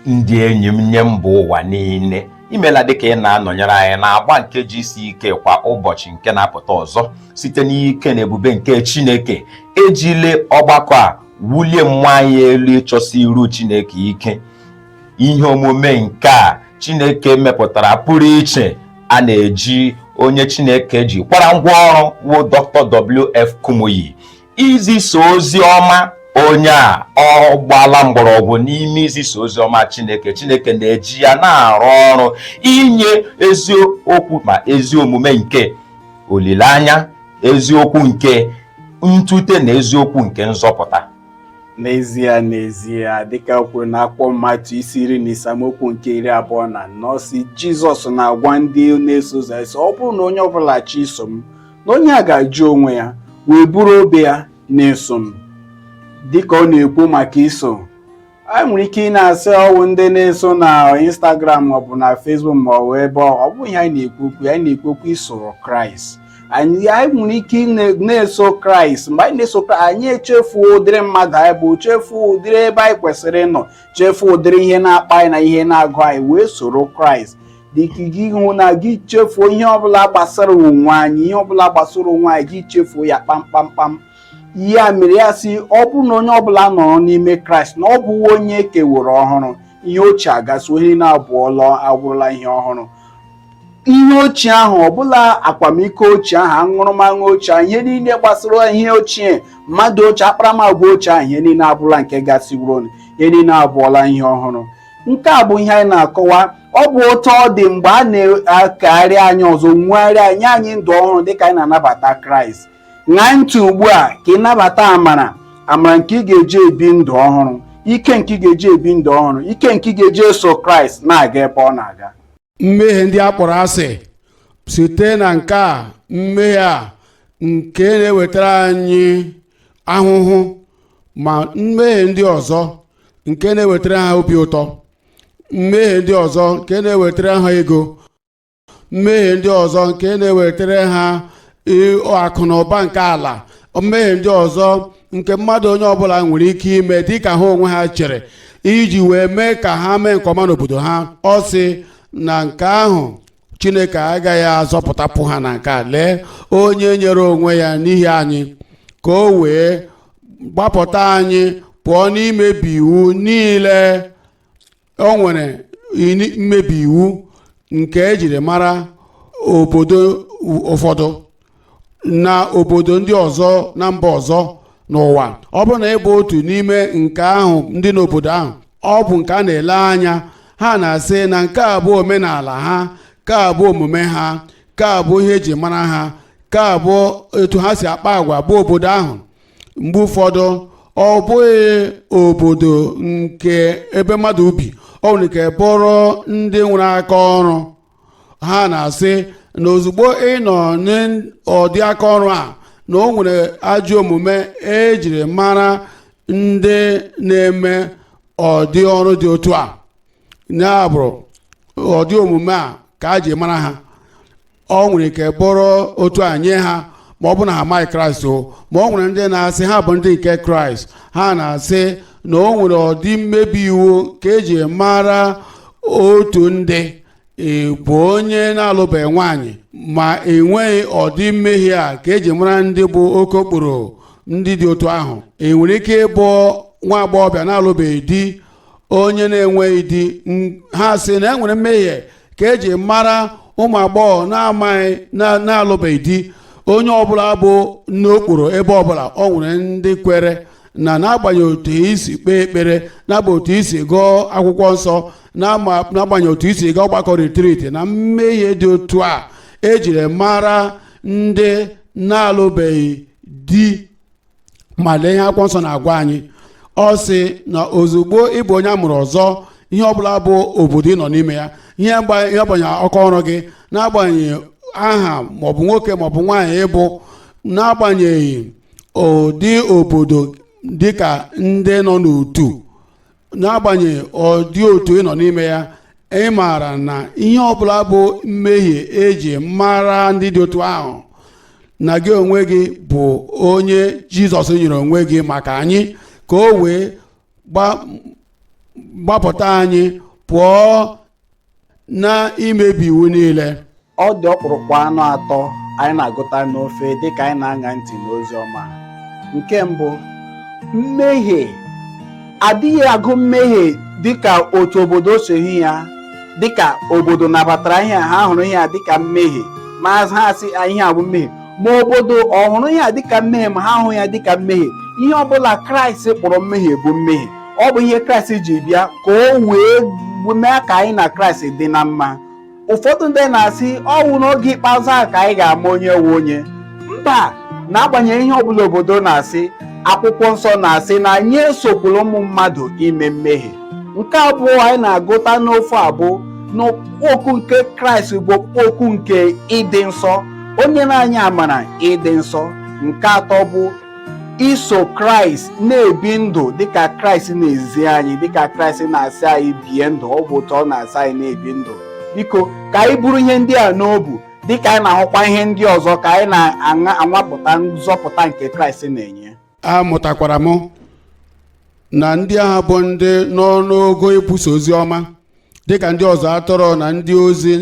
Ndị enyi m nye mba ụwa niile, imela dịka ị na-anọnyere anyị na-agba nke GCK kwa ụbọchị nke na-apụta ọzọ site n'ike na ebube nke Chineke. Ejile ọgbakọ a wulie mmụọ anyị elu ịchọsi iru Chineke ike. Ihe omume nke a Chineke mepụtara pụrụ iche a na-eji onye Chineke ji kwara ngwa ọrụ wụ Dr. W.F. Kumuyi izisa ozi ọma. Onye a ọ gbaala mgbọrọgwụ n'ime izisa ozi ọma Chineke. Chineke na-eji ya na-arụ ọrụ inye eziokwu ma ezi omume nke olileanya, eziokwu nke ntute na eziokwu nke nzọpụta. N'ezie, n'ezie, dịka o kwuru na akwụkwọ Matiu isi 15 amaokwu nke 24, sị Jizọs na-agwa ndị na-eso ụzọ ya sị, ọ bụrụ na onye ọbụla chọọ iso m, na onye a ga-ajụ onwe ya wee buru obe ya na-eso m. Dịka ọ na-ekwu maka iso, anyị nwere ike ị na-asị ọwụ ndị na-eso na Instagram maọbụ na Facebook maọbụ ebe ọ bụghị ihe anyị na-ekwu okwu. Anyị na-ekwu okwu isoro Kraịst. Anyị nwere ike na-eso Kraịst. Mgbe anyị na-eso Kraịst, anyị echefuo ụdịrị mmadụ anyị bụ, chefuo ụdịrị ebe anyị kwesịrị ịnọ, chefuo ụdịrị ihe na-akpa anyị na ihe na-agụ anyị, wee soro Kraịst. Dịka gị hụ na gị chefuo ihe ọbụla gbasara onwe anyị, ihe ọbụla gbasara onwe anyị, gị chefuo ya kpamkpamkpam. Ya mere ya sị, ọ bụrụ na onye ọbụla nọrọ n'ime Kraịst, na ọ bụwo onye ekeworo ọhụrụ, ihe ochie agasịwo, ihe na-abụọla abụrụla ihe ọhụrụ. Ihe ochie ahụ ọbụla, akwamiko ochie ahụ, aṅụrụmaṅụ ochie ahụ, ihe niile gbasara ihe ochie, mmadụ ochie, akparamagwa ochie ahụ, ihe niile abụrụla nke gasịworo, ihe niile abụọla ihe ọhụrụ. Nke a bụ ihe anyị na-akọwa. Ọ bụ otu ọ dị mgbe a na-akegharị anyị ọzọ, nwegharị anyị, anyị ndụ ọhụrụ dịka anyị na-anabata Kraịst. Ṅaa ntị ugbu a ka ị nabata amara, amara nke ị ga-eji ebi ndụ ọhụrụ, ike nke ị ga-eji ebi ndụ ọhụrụ, ike nke ị ga-eji eso Kraịst na-aga ebe ọ na-aga. Mmehie ndị a kpọrọ asị site na nke a, mmehie a nke na-ewetara anyị ahụhụ, ma mmehie ndị ọzọ nke na-ewetara ha obi ụtọ, mmehie ndị ọzọ nke na-ewetara ha ego, mmehie ndị ọzọ nke na-ewetara ha akụ na ụba nke ala, mmehie ndị ọzọ nke mmadụ onye ọbụla nwere ike ime dịka ha onwe ha chere iji wee mee ka ha mee nke ọma n'obodo ha. Ọ sị na nke ahụ Chineke agaghị azọpụtapụ ha na nke a. Lee onye nyere onwe ya n'ihi anyị ka o wee gbapụta anyị pụọ n'imebi iwu niile. O nwere mmebi iwu nke ejiri mara obodo ụfọdụ na obodo ndị ọzọ na mba ọzọ n'ụwa. Ọ bụrụ na ị bụ otu n'ime nke ahụ ndị n'obodo ahụ, ọ bụ nke a na-ele anya, ha na-asị na nke a bụ omenala ha, ka a bụ omume ha, ka a bụ ihe eji mara ha, ka a bụ etu ha si akpa agwa bụ obodo ahụ. Mgbe ụfọdụ ọ bụghị obodo nke ebe mmadụ bi, ọ nwere ike bụrụ ndị nwere aka ọrụ. Ha na-asị na ozugbo ị nọ n'ọdị aka ọrụ a, na o nwere ajọ omume ejiri mara ndị na-eme ọdị ọrụ dị otu a, ya bụrụ ọdị omume a ka a ji mara ha. Ọ nwere ike bụrụ otu a nye ha, ma ọ bụ na ha amaghị Kraịst o. Ma ọ nwere ndị na-asị ha bụ ndị nke Kraịst, ha na-asị na o nwere ọdị mmebi iwu ka eji mara otu ndị. Ị bụ onye na-alụbeghị nwaanyị ma enweghị ọdị mmehie a ka eji mara ndị bụ okokporo, ndị dị otu ahụ. Ị nwere ike ịbụ nwa agbọghọbịa na-alụbeghị di, onye na-enweghị di. Ha sị na e nwere mmehie ka eji mara ụmụ agbọghọ na-amaghị na-alụbeghị di, onye ọbụla bụ n'okpuru ebe ọbụla. Ọ nwere ndị kwere na n'agbanyeghị otu isi kpee ekpere, n'agbanyeghị otu isi gụọ akwụkwọ nsọ, n'agbanyeghị otu isi gaa ọgbakọ retreat, na mmehie dị otu a ejiri mara ndị na-alụbeghị di. Ma lee ihe akwụkwọ nsọ na-agwa anyị. Ọ sị na ozugbo ị bụ onye a mụrụ ọzọ, ihe ọbụla bụ obodo ị nọ n'ime ya, ihe agbanyeghị ọkọ ọrụ gị, n'agbanyeghị aha maọbụ nwoke maọbụ nwaanyị ịbụ, n'agbanyeghị ụdị obodo dịka ndị nọ n'otu, n'agbanyeghị ụdị otu ị nọ n'ime ya, ị maara na ihe ọbụla bụ mmehie eji mara ndị dị otu ahụ, na gị onwe gị bụ onye Jizọs nyere onwe gị maka anyị ka o wee Gbapụta anyị pụọ na imebi iwu niile. Ọ dị ọkpụrụkpụ anụ atọ anyị na-agụta n'ofe dịka anyị na-aṅa ntị n'ozi ọma. Nke mbụ, mmehie. Adịghị agụ mmehie dịka otu obodo si hụ ya, dịka obodo nabatara ihe a, ha hụrụ ihe a dịka mmehie, ma ha sị ihe a bụ mmehie, ma obodo ọ hụrụ ihe a dịka mmehie, ma ha hụ ya dịka mmehie. Ihe ọbụla Kraịst kpọrọ mmehie bụ mmehie. Ọ bụ ihe Kraịst ji bịa ka o wee mee ka anyị na Kraịst dị na mma. Ụfọdụ ndị na-asị ọnwụ n'oge ikpeazụ a ka anyị ga-ama onye wu onye. Mba, n'agbanyeghị ihe ọbụla obodo na-asị, akwụkwọ nsọ na-asị na anyị esokwula ụmụ mmadụ ime mmehie. Nke abụọ anyị na-agụta n'ofe abụ n'okwu nke Kraịst bụ okwu nke ịdị nsọ. O nyere anyị amara ịdị nsọ. Nke atọ bụ iso Kraịst na-ebi ndụ dịka Kraịst na-ezi anyị, dịka Kraịst na-asị anyị bie ndụ. Ọ bụ otu ọ na-asị anyị na-ebi ndụ. Biko, ka anyị buru ihe ndị a n'obu dịka anyị na-ahụkwa ihe ndị ọzọ, ka anyị na-anwapụta nzọpụta nke Kraịst na-enye. Amụtakwara m na ndị agha bụ ndị nọ n'ogo ikwusa ozi ọma, dịka ndị ọzọ atọrọ na ndị ozi,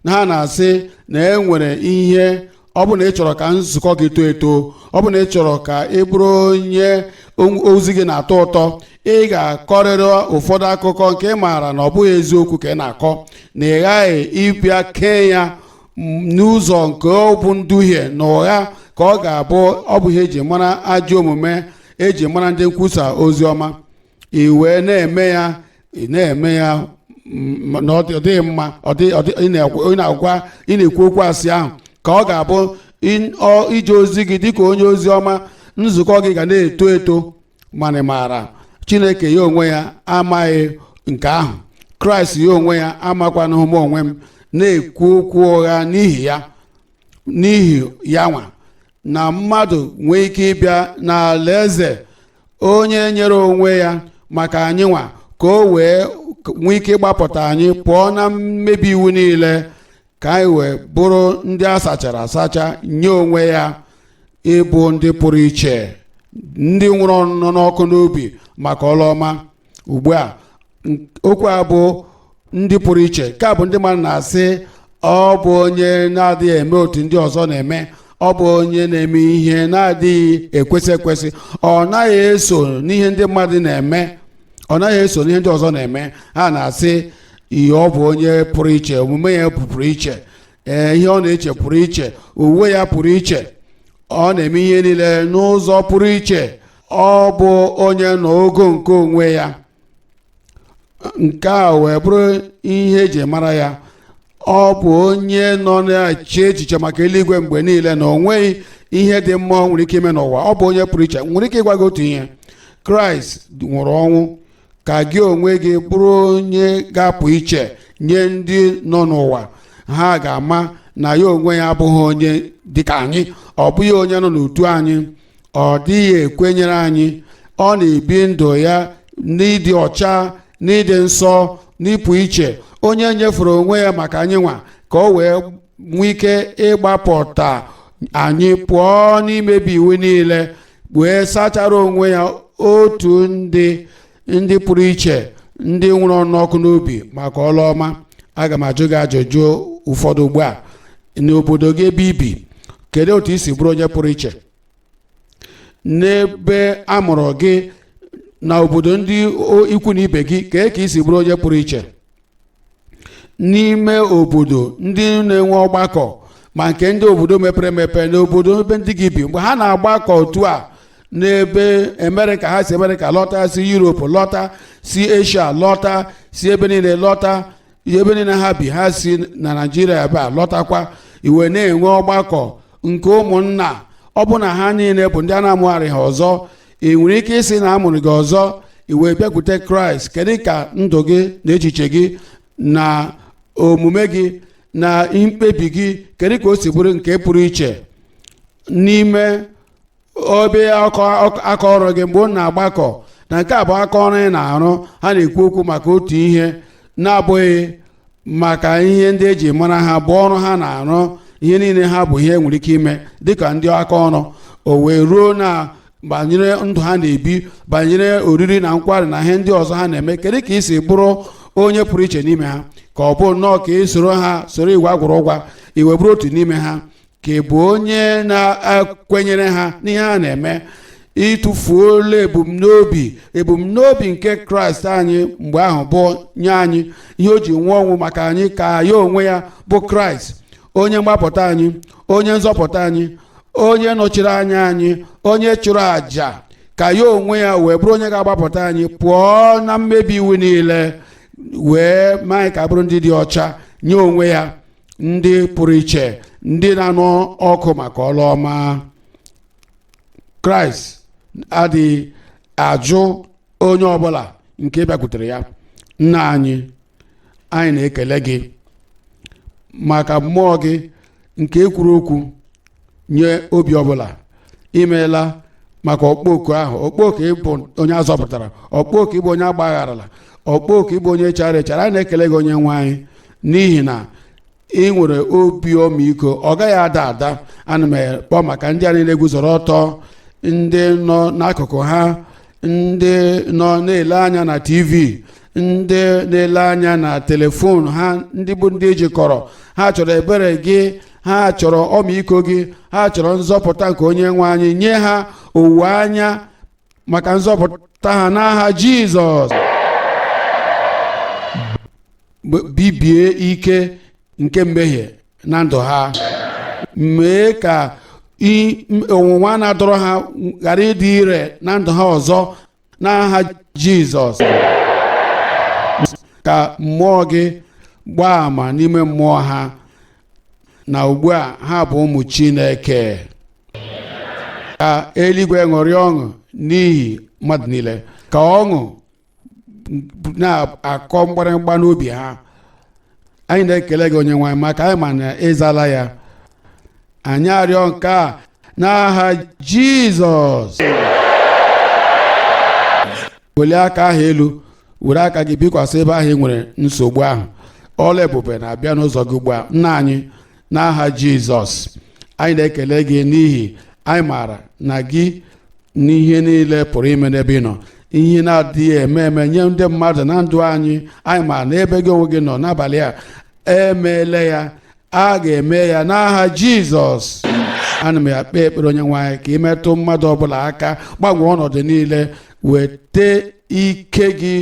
na ha na-asị na e nwere ihe. Ọ bụ na ị chọrọ ka nzukọ gị too eto, ọ bụ na ị chọrọ ka ị bụrụ onye ozi gị na-atọ ụtọ, ị ga-akọrịrị ụfọdụ akụkọ nke ị maara na ọ bụghị eziokwu ka ị na-akọ, na ị ghaghị ịbịa kee ya n'ụzọ nke ọ bụ nduhie na ụgha, ka ọ ga-abụ ọ bụ ihe eji mara ajọ omume eji mara ndị nkwusa ozi ọma. Ị wee na-eme ya, ị na-eme ya na ọ dịghị mma. Ị na-agwa, ị na-ekwu okwu asị ahụ ka ọ ga-abụ ije ozi gị dịka onye ozi ọma, nzukọ gị ga na-eto eto. Mana ị maara, Chineke ya onwe ya amaghị nke ahụ. Kraịst ya onwe ya amakwanụghị m onwe m na-ekwu okwu ụgha n'ihi ya, n'ihi ya nwa na mmadụ nwee ike ịbịa n'ala eze onye nyere onwe ya maka anyị nwa, ka o wee nwee ike ịgbapụta anyị pụọ na mmebi iwu niile, ka anyị wee bụrụ ndị a sachara asacha nye onwe ya, ịbụ ndị pụrụ iche, ndị nwụrụ ọnụ n'ọkụ n'obi maka ọlụ ọma. Ugbu a, okwu a bụ ndị pụrụ iche. Nke a bụ ndị mmadụ na-asị ọ bụ onye na-adịghị eme otu ndị ọzọ na-eme, ọ bụ onye na-eme ihe na-adịghị ekwesị ekwesị, ọ naghị eso n'ihe ndị mmadụ na-eme, ọ naghị eso n'ihe ndị ọzọ na-eme. Ha na-asị ihe ọ bụ onye pụrụ iche, omume ya pụrụ iche, ee, ihe ọ na-eche pụrụ iche, uwe ya pụrụ iche, ọ na-eme ihe niile n'ụzọ pụrụ iche, ọ bụ onye n'ogo nke onwe ya. Nke a wee bụrụ ihe eji mara ya. Ọ bụ onye nọ na-eche echiche maka eluigwe mgbe niile, na o nweghị ihe dị mma ọ nwere ike ime n'ụwa. Ọ bụ onye pụrụ iche. Nwere ike ịgwa gị otu ihe: Kraịst nwụrụ ọnwụ ka gị onwe gị bụrụ onye ga-apụ iche nye ndị nọ n'ụwa. Ha ga-ama na ya onwe ya abụghị onye dịka anyị, ọ bụghị onye nọ n'otu anyị, ọ dịghị ekwenyere anyị. Ọ na-ebi ndụ ya n'ịdị ọcha, n'ịdị nsọ, n'ịpụ iche, onye nyefere onwe ya maka anyị nwa, ka o wee nwee ike ịgbapụta anyị pụọ n'imebi iwu niile, wee sachara onwe ya otu ndị pụrụ iche, ndị nwụrụ ọnụ ọkụ n'obi maka ọlụ ọma. Aga m ajụ gị ajụjụ ụfọdụ ugbu a. N'obodo gị ebe ibi, kedu otu i si bụrụ onye pụrụ iche? N'ebe a mụrụ gị, na obodo ndị ikwu na ibe gị, kee ka i si bụrụ onye pụrụ iche? N'ime obodo ndị na-enwe ọgbakọ, ma nke ndị obodo mepere emepe na obodo ebe ndị gị bi, mgbe ha na-agbakọ otu a n'ebe Amerịka, ha si Amerịka lọta, si Europe lọta, si Asia lọta, si ebe niile lọta, ebe niile ha bi, ha si na Naijiria ebe a lọtakwa, iwe na-enwe ọgbakọ nke ụmụnna. Ọ bụ na ha niile bụ ndị a na-amụgharị ha ọzọ. Ị nwere ike ịsị na a mụrụ gị ọzọ, i wee bịakwute Kraịst. Kedu ka ndụ gị na echiche gị na omume gị na mkpebi gị, kedu ka o si bụrụ nke pụrụ iche n'ime obe aka ọrụ gị mgbe ụ na-agbakọ? Na nke a bụ aka ọrụ ị na-arụ. Ha na-ekwu okwu maka otu ihe na-abụghị maka ihe ndị eji mara ha bụ ọrụ ha na-arụ. Ihe niile ha bụ ihe nwere ike ime dịka ndị aka ọrụ. O wee ruo na Banyere ndụ ha na-ebi, banyere oriri na nkwari na ihe ndị ọzọ ha na-eme, kedu ka ị si bụrụ onye pụrụ iche n'ime ha? Ka ọ bụ nnọọ ka ị soro ha, soro igwe agwụrụ ụgwa, iwe bụrụ otu n'ime ha? Ka ị bụ onye na-ekwenyere ha n'ihe ha na-eme? Ịtụfuola ebumnobi nke Kraịst anyị mgbe ahụ bụ nye anyị ihe o ji nwụọ ọnwụ maka anyị, ka ya onwe ya bụ Kraịst, onye mgbapụta anyị, onye nzọpụta anyị, onye nọchiri anya anyị, onye chụrụ àjà, ka ya onwe ya wee bụrụ onye ga-agbapụta anyị pụọ na mmebi iwu niile, wee mee anyị ka bụrụ ndị dị ọcha nye onwe ya, ndị pụrụ iche, ndị na-anụ ọkụ maka ọlụ ọma. Kraịst adịghị ajụ onye ọbụla nke bịakwutere ya. Nna anyị, anyị na-ekele gị maka mmụọ gị nke kwuru okwu nye obi ọbụla. Imeela maka ọkpọoku ahụ, ọkpọoku ịbụ onye azọpụtara, ọkpọoku ịbụ onye agbagharala, ọkpọoku ịbụ onye chara echara. Anyị na-ekele gị, onye nwe anyị, n'ihi na ị nwere obi ọmịiko, ọ gaghị ada ada. Ana m ekpọ maka ndị a niile guzoro ọtọ, ndị nọ n'akụkụ ha, ndị nọ na-ele anya na TV, ndị na-ele anya na telefon ha, ndị bụ ndị ejikọrọ ha chọrọ ebere gị, ha chọrọ ọmịiko gị, ha chọrọ nzọpụta nke onye nwe anyị. Nye ha owuwe anya maka nzọpụta ha n'aha Jizọs. Bibie ike nke mmehie na ndụ ha, mee ka ọnwụnwa na-adọrọ ha ghara ịdị ire na ndụ ha ọzọ n'aha Jizọs. Ka mmụọ gị gbaa àmà n'ime mmụọ ha na ugbu a ha bụ ụmụ Chineke. Ka eluigwe ṅụrịa ọṅụ n'ihi mmadụ niile, ka ọṅụ na-akọ mgbarịmgba n'obi ha. Anyị na-ekele gị, onye nwe anyị, maka anyị ma na ịzala ya. Anyị arịọ nke a n'aha Jizọs. Welie aka ahụ elu, were aka gị bikwasị ebe ahụ ị nwere nsogbu ahụ. Ọla ebube na-abịa n'ụzọ gị ugbu a. Nna anyị, n'aha Jizọs, anyị na-ekele gị n'ihi anyị maara na gị n'ihe niile pụrụ ime n'ebe ị nọ. Ihe na-adịghị eme eme nye ndị mmadụ na ndụ anyị, anyị maara na ebe gị onwe gị nọ n'abalị a emeela ya, a ga-eme ya n'aha Jizọs. Ana m akpe ekpere, onye nwe anyị, ka ị metụ mmadụ ọbụla aka, gbanwee ọnọdụ niile, weta ike gị,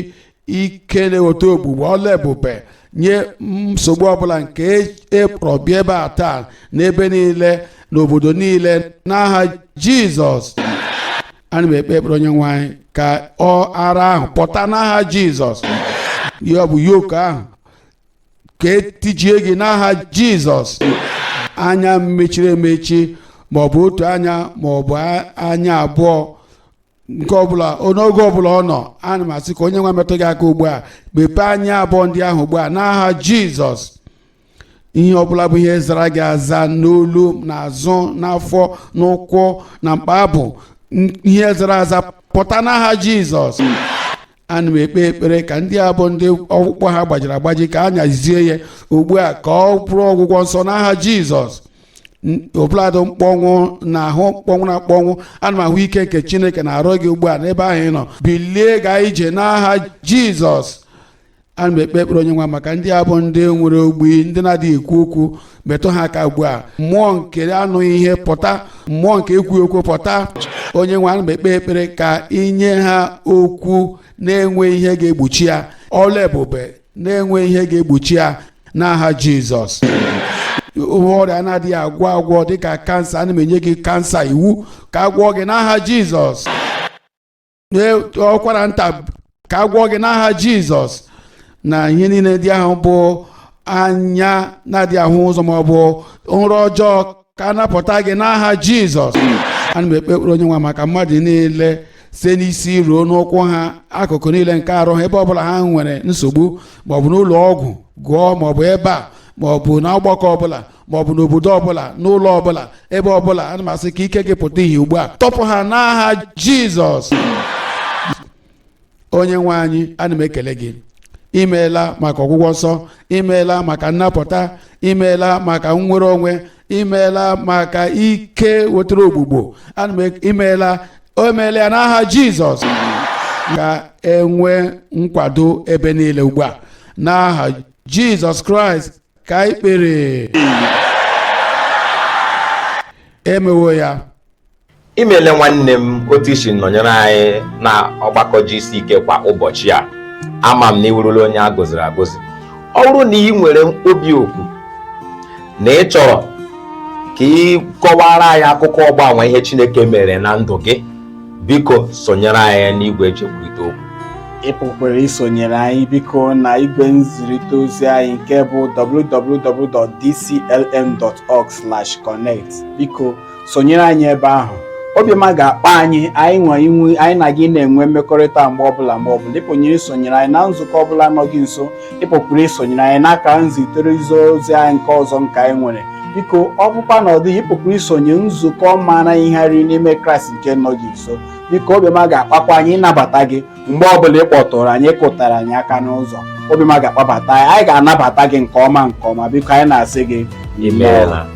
ike na-eweta ogbugbo, ọla ebube nye nsogbu ọbụla nke e kpọrọ bịa ebe a taa, n'ebe niile, n'obodo niile, n'aha Jizọs. Ana m ekpe ekpere, onye nwe anyị, ka ọ ara ahụ pụta n'aha Jizọs. Ya bụ yoke ahụ, ka etijie gị n'aha Jizọs. Anya mechiri emechi, maọbụ otu anya maọbụ anya abụọ, nke ọbụla, n'oge ọbụla ọ nọ, ana m asị ka onye nwe metụ gị aka ugbu a, mepee anya abụọ ndị ahụ ugbu a n'aha Jizọs. Ihe ọbụla bụ ihe zara gị aza n'olu, n'azụ, n'afọ, n'ụkwụ na mkpa abụ, ihe zara aza pụta n'aha Jizọs. Ana m ekpe ekpere ka ndị a bụ ndị ọkpụkpọ ha gbajiri agbaji, ka a nyazie ya ugbu a, ka ọ bụrụ ọgwụgwọ nsọ n'aha Jizọs. Ọbụladị mkpọnwụ na ahụ mkpọnwụ na akpọnwụ, ana m ahụ ike nke Chineke na-arụ gị ugbu a n'ebe ahụ ị nọ. Bilie gaa ije n'aha Jizọs. Ana m ekpe ekpere, onye nwe, maka ndị a bụ ndị nwere ogbi, ndị na-adịghị ekwu okwu, metụ ha aka ugbu a. Mmụọ nke anụghị ihe pụta, mmụọ nke ekwughị okwu pụta. Onye nwe, ana m ekpe ekpere ka inye ha okwu na-enwe ihe ga-egbochi ya, ọla ebube na-enwe ihe ga-egbochi ya n'aha Jizọs. Ọrịa na-adịghị agwọ agwọ dịka kansa, ana m enye gị kansa iwu ka agwọ gị n'aha Jizọs. Ọkwara nta, ka agwọ gị n'aha Jizọs. Na ihe niile ndị ahụ bụ anya na-adịghị ahụ ụzọ ma ọ bụ nrọ ọjọọ, ka a napụta gị n'aha Jizọs. Ana m ekpe ekpere, onye nwe, maka mmadụ niile, site n'isi ruo n'ụkwụ ha, akụkụ niile nke arụ ha, ebe ọbụla ha nwere nsogbu, maọbụ n'ụlọ ọgwụ gụọ, maọbụ ebe a, maọbụ na ọgbakọ ọbụla, maọbụ n'obodo ọbụla, n'ụlọ ọbụla, ebe ọbụla, ana m asị ka ike gị pụta ìhè ugbu a, tọpụ ha n'aha Jizọs. Onye nwe anyị, ana m ekele gị. Imeela maka ọgwụgwọ nsọ, imeela maka nnapụta, imeela maka nnwere onwe, imeela maka ike wetara ogbugbo. Ana m imeela. O meela ya n'aha Jizọs. Ka enwee nkwado ebe niile ugbu a n'aha Jizọs Kraịst ka anyị kpere. Emewo ya. Imeela nwanne m otu i si nọnyere anyị na ọgbakọ GCK kwa ụbọchị a. Ama m na ị wụrụla onye a gọziri agọzi. Ọ bụrụ na ị nwere obi okwu na ị chọrọ ka ị kọwara anyị akụkọ ọgbanwe ihe Chineke mere na ndụ gị, biko sonyere anyị n'igwe eji ekwurịta okwu. Ị pụkwara isonyere anyị biko na igwe nzirịta ozi anyị nke bụ www.dclm.org/connect. Biko sonyere anyị ebe ahụ. Obiọma ga-akpa anyị anyị nwe inwe anyị na gị na-enwe mmekọrịta mgbe ọbụla mgbe ọbụla. Ị pụnyere isonyere anyị na nzukọ ọbụla nọ gị nso. Ị pụkwara isonyere anyị n'akara nzitere ozi anyị nke ọzọ nke anyị nwere. Biko ọ bụkwa na ọ dịghị, ị pụkwara isonye nzukọ maara ihe nri n'ime Kraịst nke nọ gị nso. Biko obiọma ga-akpakwa anyị ịnabata gị mgbe ọbụla ị kpọtụrụ anyị, kụtara anyị aka n'ụzọ. Obiọma ga-akpabata anyị, anyị ga-anabata gị nke ọma nke ọma. Biko anyị na-asị gị Imeela.